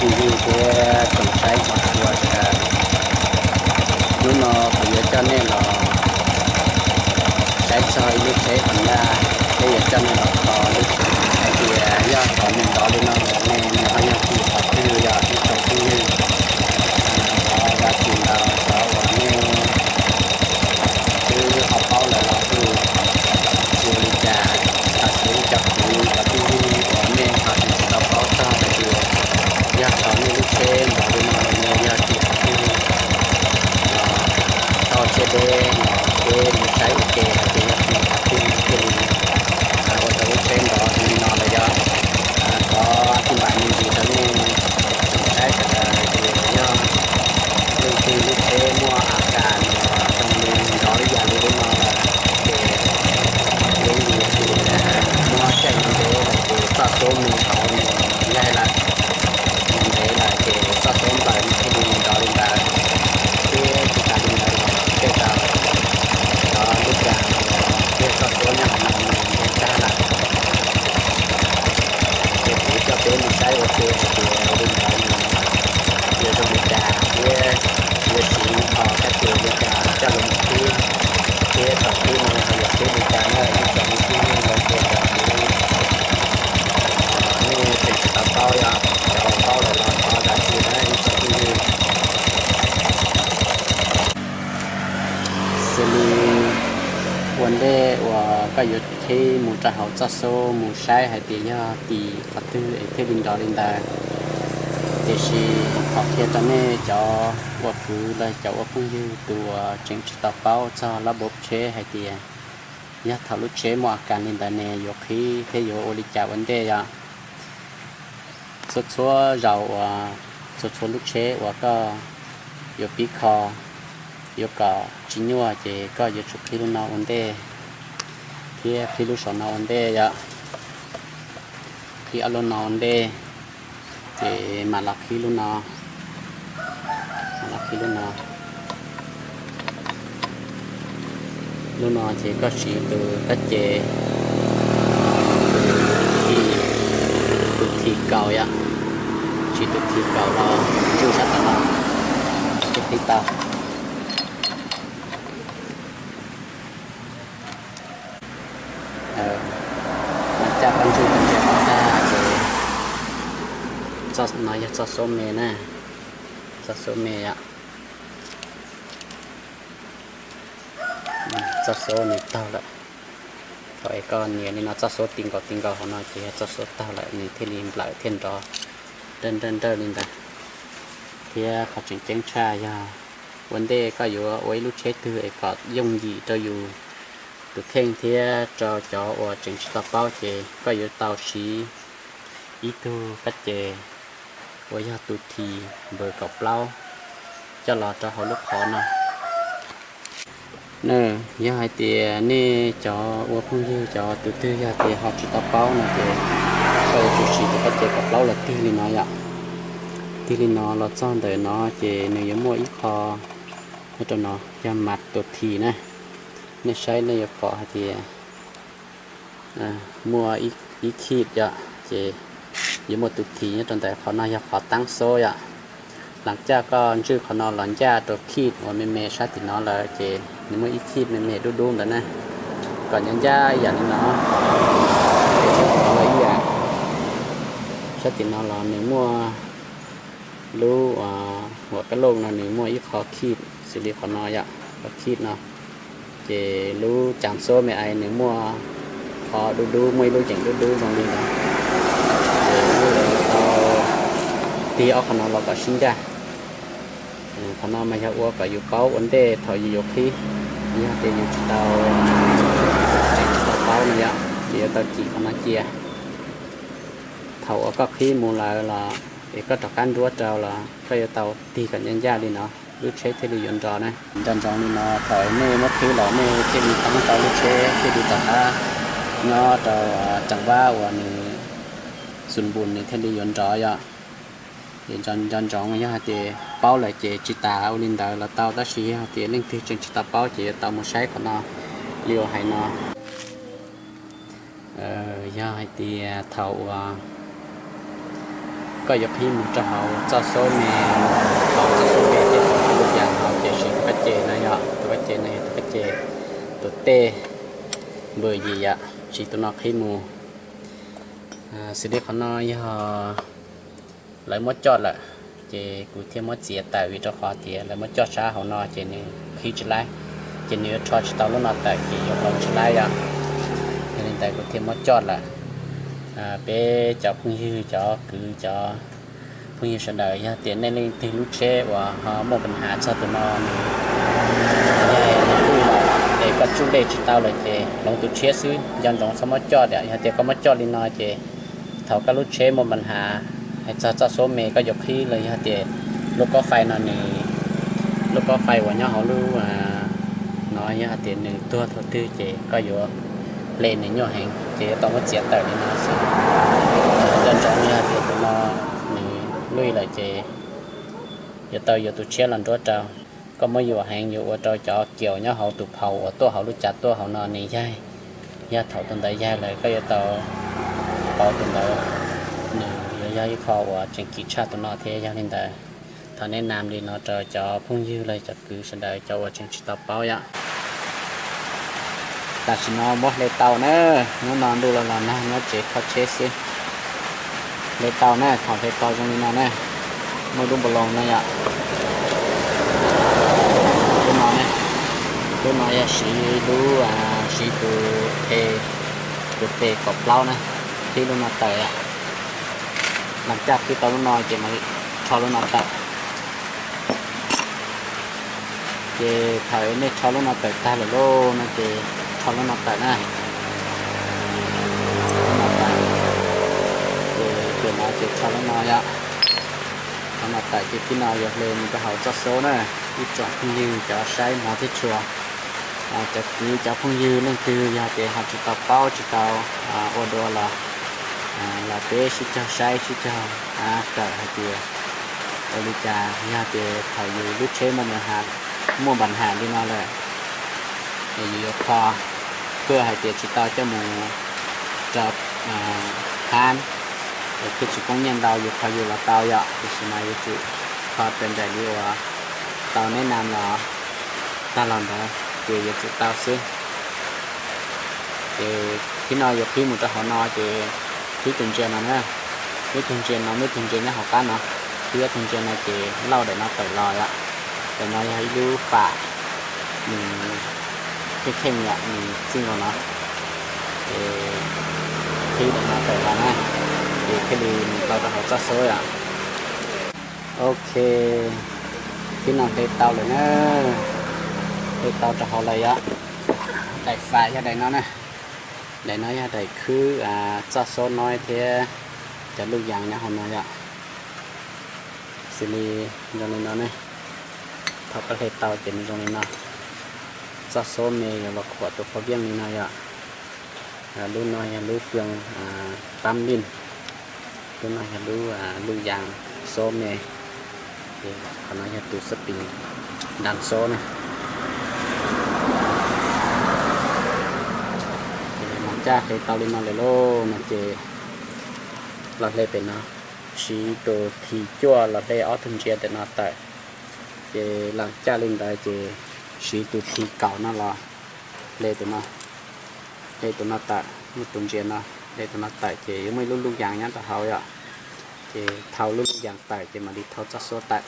Phooj ywg thiab tsoom saib hmov tshua sawv daws, hnub no kuv yuav coj nej los saib txog ib lub tsheb Honda, thiab yuav coj nej los kho lub tsheb hais tias yog qhov nws nrov li no los nej nws ho yog tim qhov twg yog ib tsoom phooj ywg. Thov zam txim ntau, thov uas nej twb ho paub lawm los kuj tsis ua li cas, hais tias ib co kwv cov phooj ywg uas nej ho tseem tsis tau paub txog hais tias yog qhov nej lub tsheb nrov li no los yog tim qhov twg, thauj tsheb deb los seb mus saib ua ke hais tias yog tim qhov twg thiaj li ua rau lub tsheb nrov li no los yog. Thov tij npam me ntsis rau nej tsoom saib sawv daws hais tias yog leej twg lub tsheb muaj a kas uas zoo li nrov ib yam li lub no lawm ces yeej vim hais tias muab caij ntev ntev lawm ces txoj suab me hauv nws yaig lawm, ntev lawm ces txoj suab nplawm nws thiaj li nrov li ntawd. Thiab tsis tas li ntawd los tej zaum cov lub kas uas thiab txoj suab nyob hauv no nws ntev tag lawm. Ces kuv coj peb mus saib ua ke hais tias li ntawd nws yuav zoo li cas thiab yuav siv kho kab ces li cas coj los mus qhib, thiab thaum qhib no ho yuav qhib li cas na ib tsoom phooj ywg los ces kuv nej tseem tsis tau paub yom, cov uas paub lawm los thov zam txim na ib tsoom phooj ywg. Xws li ua ntej uas koj yuav qhib mus rau hauv txoj suab mus saib hais tias yog tim qhov twg es thiaj li nrov li ntawd. Tiam sis qhov qhia rau nej cov ua kwv los cov ua phooj ywg tus uas tseem tsis tau paub txog lab npauv tsheb hais tias yog thaum lub tsheb muaj a kas li ntawd ne yuav qhib thiab yuav ua li cas ua ntej yom. Txhua txhua zaus uas txhua txhua lub tsheb uas koj yuav pib kho, yuav kom tsis nyuaj ces koj yuav tsum qhib lub no ua ntej thiab qhib lub saum no ua ntej yom. Qhib ob lub no ua ntej, ces mam los qhib lub no, mam los qhib lub no. Lub no ces koj siv tus kab ces, tus thim kaus yom, siv tus thim kaus los ntswj sab tom no, thiaj qhib tau. Mas caj koj ntswj koj ntsia kom tag ces no yog txoj suab me na, txoj suab me yom. Txoj suab nws taug lawm. Thaum es koj nias li no txoj suab ti nkaus ti nkaus hauv no ces yog txoj suab taug lawm nws thiaj li nplawm thiaj nrov nrawj nrawj nrawj li ntawd. Thiab qhov tseem ceeb tshaj yog ua ntej koj yuav ua ib lub tsheb twg es kom yooj yim rau yus tus kheej thiab rau cov uas tseem tsis tau paub ces koj yuav tau siv ib tug kab ces uas yog tus thim npawb kaum plaub coj los rau hauv lub qhov no. Yog hais tias nej cov ua phooj ywg cov tus twg yog tias ho tsis tau paub no ces koj yuav tsum siv tus kab ces kaum plaub los tig li no yom. Tig li no los txog ntawm no ces nws yuav muaj ib qho nyob rau no yog mas tus thim na. Nej saib nej yuav pom hais tias muaj ib khij yom, ces yuav muaj tus thim nyob rau ntawm qhov no yog qhov taab xob yom. Hlas caj koj ntswj qhov no los ncaj rau khij uas me me sab tim no lawm ces nws muaj ib khij me me dub dub ntawd na, kom ncaj ncaj ib yam li no. Sab tim no los ib yam, sab tim no los nws muaj lub huam kab looj no nws muaj ib qho khij xws li qhov no yom, qhov khij no. Ces lub cav xob me ais nws muaj qhov dub dub, muaj ib lub yeem dub dub zoo li ntawd. Ces yuav tau tig ob qho no los kom sib ncaj. Qhov no mas yog ua kom yus paub ua ntej thaum yus yuav qhib. Yog tias yus tsis tau, tseem tsis tau paub no yom, ces yuav tau cim qhov no cia. Thaum uas koj qhib mus lawm los es koj rov qab nruab rau los koj yuav tau tig kom ncaj ncaj li no, lub tsheb thiaj li yuav nrov na. Nco ntsoov li no, thaum nej muab qhib los nej thiaj li poob tau lub tsheb thiaj li rov qab nyob rau tseem vab uas nws xus npus nws thiaj li yuav nrov yom. Ces nco ntsoov, yog hais tias paub lawm ces tsis tas ua li ntawd los tau, tab sis yog hais tias leej twg tseem tsis tau paub ces yuav tau mus saib qhov no li uas hais no. Yog hais tias thaum uas Koj yuav qhib mus rau hauv txoj xub me, txoj xub me thiab txoj lub yas no ces siv tus kab ce no yom, tus kab ce no yog tus kab ce, tus tej npws yim yam, siv tus no qhib mus. Xws li qhov no yog lawv muab coj lawm, ces kuv thiaj muab txiav tawm vim rau qhov tias lawv muab coj sab hauv no ces nws qhib tsis laib, ces nws yuav rho tsis tau lub no tawm ces yuav hloov tsis laib yom. Yog li ntawd kuv thiaj muab coj lawm. Peb cov phooj ywg, cov kwv, cov phooj ywg sawv daws, yog tias nej leej twg lub tsheb uas ho muaj pab has txog tus no nws, yog nws lwj lawm es koj tsuj dej tsis tau lawm ces hloov tus tshiab xwb, nco ntsoov txhob muab coj tias, yog tias koj muab coj li no ces thaum koj lub tsheb muaj pab has hais txog txoj xub me koj yuav qhib los yog tias lub kob fais no nws, lub kob fais uas nyob hauv lub no yog tias nws tuag thaum twg ces koj yuav hle nws nyuaj heev ces yuav tau muab txiav tawm li no xwb. Nco ntsoov yog tias tus no nws lwj lawm ces yuav tau yuav tus tshiab los nruab rau. Koj muab yuam heev yuav ua rau cov kiaus nyob hauv tus phau uas tuaj hauv lub cav tuaj hauv no nws yaig, yog thaum tus ntawd yaig lawm koj yuav tau pauv tus ntawd, nws yuav yog ib qho uas tseem kim tshaj tus no thiab. Yog li ntawd thov neb nam li no rau cov phooj ywg los cov kwv sawv daws cov uas tseem tsis tau paub yom. Tam sim no muab hle tau na, hnub no ntuj los los nag nyob tsev kho tsheb xwb. Hle tau na, thaum hle tau zoo li no na, muaj ib lub npau loos no yom. Lub no, lub no yog siv lub, siv tus tes, tus tes kaum plaub na, qhib lub no tawm. Los caj qhib tau lub no ces mam li rho lub no tawm. Ces thaum nej rho lub no tawm tag lawm lauj no ces rho lub no tawm na. Lub no tawm, ces pem no ces rho lub no yom. Lub no tawm ces tib no yuav hle mus rau hauv txoj xub na. Ib tsoom phooj ywg cov saib hmov thiab tshua, cov kwv cov phooj ywg leej twg yog tias ho tsis tau paub tsis tau ua dua los, los peb sib cog saib sib cog kawm hais tias ua li cas yog tias thaum yus lub tsheb muaj, muaj pab has li no lawm, es yus yuav kho, pab hais tias tsis tau coj mus rau hab, es thiaj tsis poob nyiaj ntau, yus kho yus los tau yom, tiam sis mas yuav tsum kho raws nraim li uas tau neb nam los tag los ntawd ces yuav tsum tau xwb. Ces tib no yuav qhib mus rau hauv no ces qhib tus ntsia no na, qhib tus ntsia no, muaj ib tug ntsia nyob hauv qab no, qhib tus ntsia no ces lauj daim no tawm los yom. Daim no yog ib lub fam, nws kheej kheej yom, nws txij nkaus no, ces qhib daim no tawm los na, ces thiaj li mus tau rau hauv txoj xub yom. Ok, tib no hle tau lawm na, hle tau rau hauv lawm yom. Daim fam yog daim no na, daim no yog daim khwb txoj xub no thiab cov lub yas nyob hauv no yom. Xws li zoo li no ne, thaum koj hle tau ces nws zoo li no, txoj xub me yuav los khuam tus qhov viaj li no yom. Lub no yog lub fwm pab lij, lub no yog lub, lub yas xub me, qhov no yog tus xab pis ntas xub na. Ces mas caj hle tau li no lawm lauj no ces los hle pem no, siv tus thim cuaj los hle ob tug ntsia ntawm no tawm. Ces los caj li ntawd ces siv tus thim kaum no los hle tus no, hle tus no tawm, muaj tus ntsia no, hle tus no tawm ces yuav muaj ib lub lub yas nyob rau hauv yom. Ces thau lub lub yas tawm ces mam li thau txoj xub tawm.